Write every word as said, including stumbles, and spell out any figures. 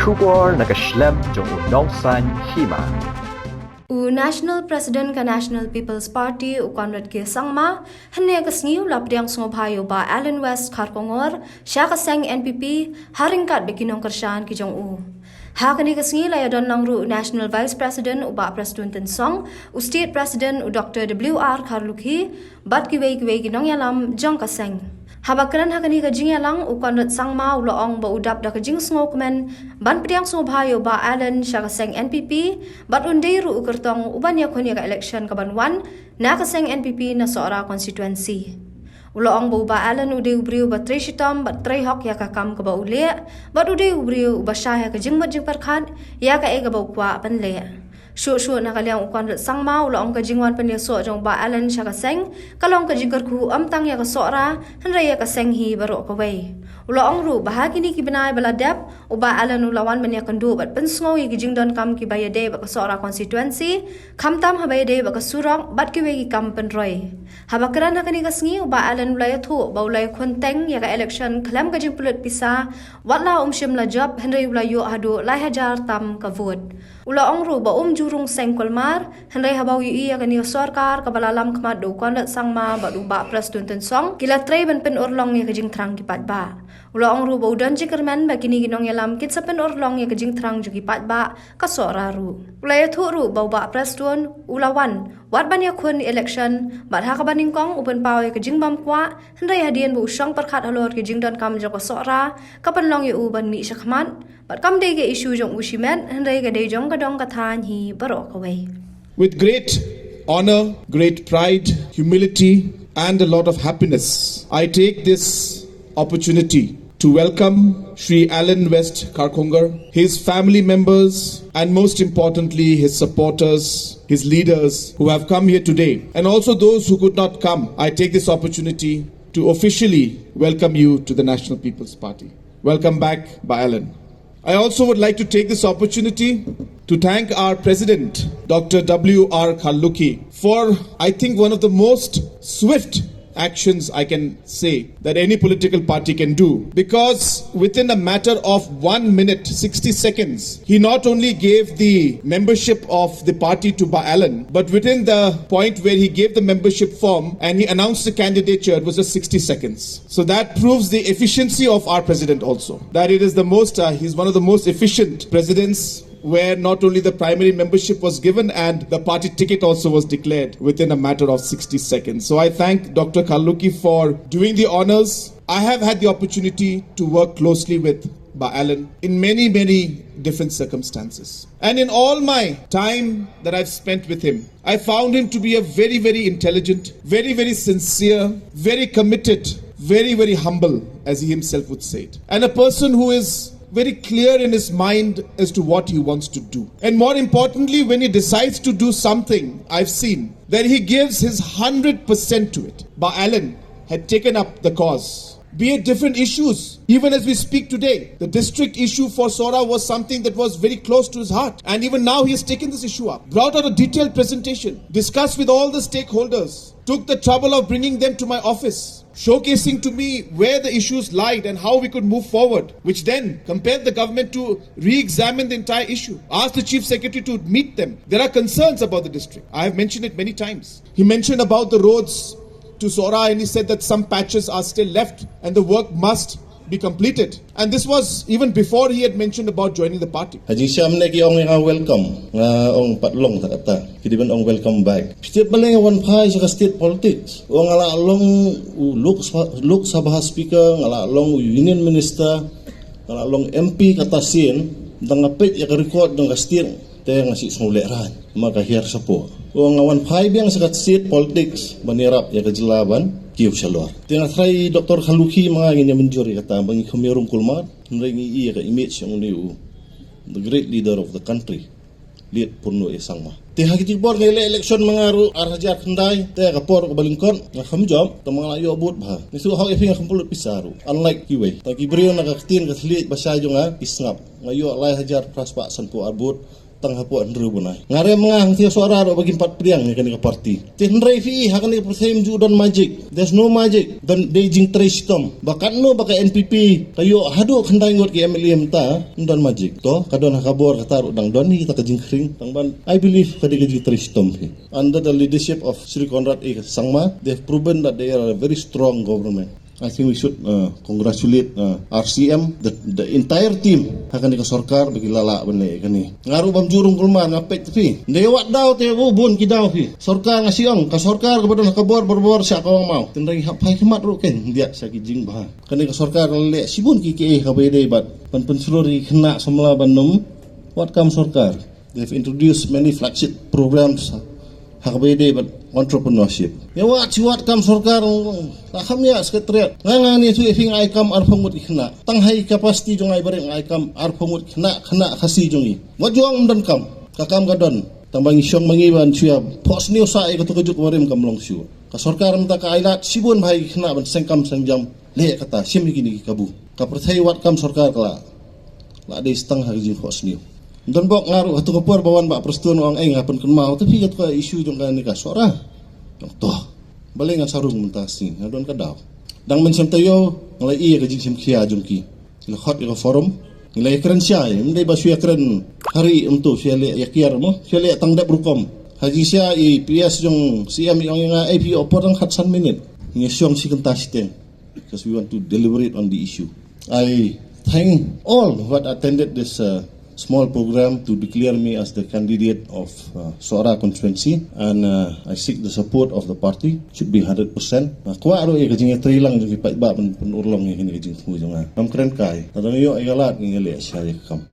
Khubor na ka shlem jong u nongsaiñ hima. U National President ka National People's Party, u Conrad K Sangma, hynne ka sngi u la pdiang sngewbha ïa u Bah Allan West Kharkongor sha ka seng N P P, ha ryngkat bad ki nongkyrshan ki jong u. Ha kane ka sngi la ïadon lang ruh u National Vice President, u Bah Prestone Tynsong, u State President, u Doctor W R Kharlukhi, bad kiwei kiwei ki nongïalam jong ka seng. Haba kren ha kane ka jingïalang, u Conrad Sangma u la ong ba u dap da ka jingsngewkmen ban pdiang sngewbha ïa u Bah Allan sha ka seng N P P, bad un dei ruh u kyrtong u ban ïakhun ïa ka election ka ban wan na ka seng N P P na Sohra constituency. U la ong ba u Bah Allan u dei u briew ba trei shitom bad trei hok ïa ka kam kaba u leh, bad u dei u briew uba shai ha ka jingmut jingpyrkhat ïa kaei kaba u kwah ban leh. Shuh shuh na ka liang u Conrad Sangma u la ong ka jingwan pynïasoh jong u Bah Allan sha ka seng ka long ka jingkyrkhu ym tang ïa ka Sohra, hynrei ïa ka seng hi baroh kawei. U la ong ruh ba ha kine ki bnai ba la dep, u Bah Allan u la wan ban ïakynduh bad pynsngew ïa ki jingdonkam kiba ïadei bad ka Sohra constituency, khamtam haba ïadei bad ka surok bad kiwei ki kam pynroi. Haba kren ha kane ka sngi, u Bah Allan u la ïathuh ba u la ïakhun teng ïa ka election khlem ka jingpynlut pisa, wat la um shym la jop, hynrei u la ïoh haduh lai hajar tam ka vote. U la ong ruh ba um ju rung seng Kulmar, hynrei haba u ïohi ïa kane ka sorkar kaba la lam khmat da u Conrad Sangma bad u Bah Prestone Tynsong, ki la trei ban pynurlong ïa ka jingthrang ki paidbah. U la ong ruh ba u don jingkyrmen ba kine ki nongïalam kin sa pynurlong ïa ka jingthrang jong ki paidbah ka Sohra ruh. U la ïathuh ruh ba u Bah Prestone u la wan wat ban ïakhun election, bad ha kaba nyngkong u pynpaw ïa ka jingbymkwah, hynrei hadien ba u shong pyrkhat halor ki jingdonkam jong ka Sohra, ka pynlong ïa u ban mih shakhmat, bad kam dei ka issue jong u shimet, hynrei ka dei jong ka dong ka thaiñ hi baroh kawei. With great honor, great pride, humility, and a lot of happiness, I take this opportunity to welcome Shri Allan West Kharkongor, his family members, and most importantly, his supporters, his leaders who have come here today, and also those who could not come. I take this opportunity to officially welcome you to the National People's Party. Welcome back, Bah Allan. I also would like to take this opportunity to thank our president, Doctor W R Kharlukhi, for, I think, one of the most swift actions I can say that any political party can do, because within a matter of one minute, sixty seconds, he not only gave the membership of the party to Bah Allan, but within the point where he gave the membership form and he announced the candidature, it was just sixty seconds. So that proves the efficiency of our president also, that it is the most, uh, he's one of the most efficient presidents where not only the primary membership was given and the party ticket also was declared within a matter of sixty seconds. So I thank Doctor Kharlukhi for doing the honors. I have had the opportunity to work closely with Bah Allan in many, many different circumstances. And in all my time that I've spent with him, I found him to be a very, very intelligent, very, very sincere, very committed, very, very humble, as he himself would say it, and a person who is very clear in his mind as to what he wants to do. And more importantly, when he decides to do something, I've seen that he gives his hundred percent to it. Bah Allan had taken up the cause, be it different issues. Even as we speak today, the district issue for Sohra was something that was very close to his heart. And even now, he has taken this issue up, brought out a detailed presentation, discussed with all the stakeholders, took the trouble of bringing them to my office, showcasing to me where the issues lied and how we could move forward, which then compelled the government to re-examine the entire issue, ask the chief secretary to meet them. There are concerns about the district. I have mentioned it many times. He mentioned about the roads to Sohra, and he said that some patches are still left and the work must be completed. And this was even before he had mentioned about joining the party. Ha jingshisha mynne ki ong ïa nga welcome, nga ong pat long ta kata. Ki dei ban ong welcome back. State balei nga wan phai sha ka state politics? Ong nga la long u Lok Sabha, Lok Sabha speaker, nga la long u union minister, nga la long M P kata sien, da nga peit ïa ka record jong ka state, te nga shu sngew lehraiñ. Ma ka hiar shapoh. Ong nga wan phai biang sha ka state politics ban ïarap ïa ka jylla ban kiew shalor. Te nga trai Doctor Kharlukhi ma nga ngin ïa mynjur ïa kata ba ngi kham ïarum kulmar, hynrei ngi ïohi ïa ka image jong une u the great leader of the country, late Purno A Sangma. Te ha kiti ki por ngi leh election ma nga ruh ar hajar khyndai, te ka por kaba lyngkot nga kham jop, te ma nga la ïoh vote bha. Ngi shu hok ïa phi nga kham pynlut pisa ruh. Unlike kiwei, te ki briew na ka ktien ka thylliej ba shai jong nga ki sngap. Nga ïoh lai hajar phra spah sanphew ar vote. tang hapoh hynriew bnai. Nga rem nga hangtei Sohra ruh ba kim pat pdiang ïa kane ka party. Te hynrei phi ha kane ka pyrthei ym ju don magic. There's no magic. Don dei jingtrei shitom. Ba katno ba ka N P P ka ïoh haduh khyndai ngut ki M L A mynta, ym don magic. To ka don ha ka bor kata ruh dang don hi kata ka jingkhring. Tang ban I believe ka dei ka jingtrei shitom phi. Under the leadership of Shri Conrad A Sangma, they've proven that they are a very strong government. I think we should uh, congratulate uh, R C M, the, the entire team. Ha kane ka sorkar ba ki la lah ban leh kane. Nga ruh bym ju rung kulmar nga peit phi. Nda ïa wat daw te u bun ki daw phi. Sorkar nga shu ong ka sorkar kaba don ha ka bor bor bor sha ka wang maw. Tynrai hap phai khmat ruh ken dia sha ki jingbha. Kane ka sorkar la leh shibun ki kiei ha kaba ïadei bad ban pynshlur ïa ki khynnah samla ban ym wad kam sorkar. They've introduced many flagship programs ha kaba ïadei bad entrepreneurship. Ïa wat shi wat kam sorkar la kham ïa secretariat. Nga nga ni tu ïa phi nga ai kam arphew ngut ki khynnah. Tang ha i capacity jong nga i barit nga ai kam arphew ngut ki khynnah, khynnah Khasi jong i. Wat jong ym don kam. Ka kam ka don. Tang ba ngi shong ba ngi ban shu ïa phohsniew sa ïa katu ka juk barim kam long shuh. Ka sorkar mynta ka ai lad shibun bha ïa ki khynnah ban seng kam seng jam. Leh kata shim ïa kine ki kabu. Ka pyrthei wat kam sorkar ka la la dei stang ha ka jingphohsniew. Don bok nga ruh hatu ka por ba wan Bah Prestone ong ei nga pynkynmaw te phi katu ka issue jong kane ka Sohra. Jong to. Balei nga sarung mynta sngi nga don ka daw. Dang mynshem taïew nga la ïa ka jingshim khia jong ki. Ngi la khot ïa ka forum. Ngi la ïa kren shai ym dei ba shu ïa kren hari ym tu shu ïa leh ïa kiar mo shu ïa leh tang dep rukom. Ha jingshai i P S jong C M i ong ïa nga ei phi ïoh por tang khatsan minit. Ngi shong shi kynta shiteng. Because we want to deliberate on the issue. I thank all who had attended this uh, small program to declare me as the candidate of uh, Sohra constituency, and uh, I seek the support of the party. Should be hundred percent. Uh, kwah ruh ïa ka jingïatreilang jong ki paidbah ban pynurlong ïa kine ki jingthmu jong nga. Ngam kren kai. Tang ïoh ïa ka lad ngi leh shai ïa ka kam.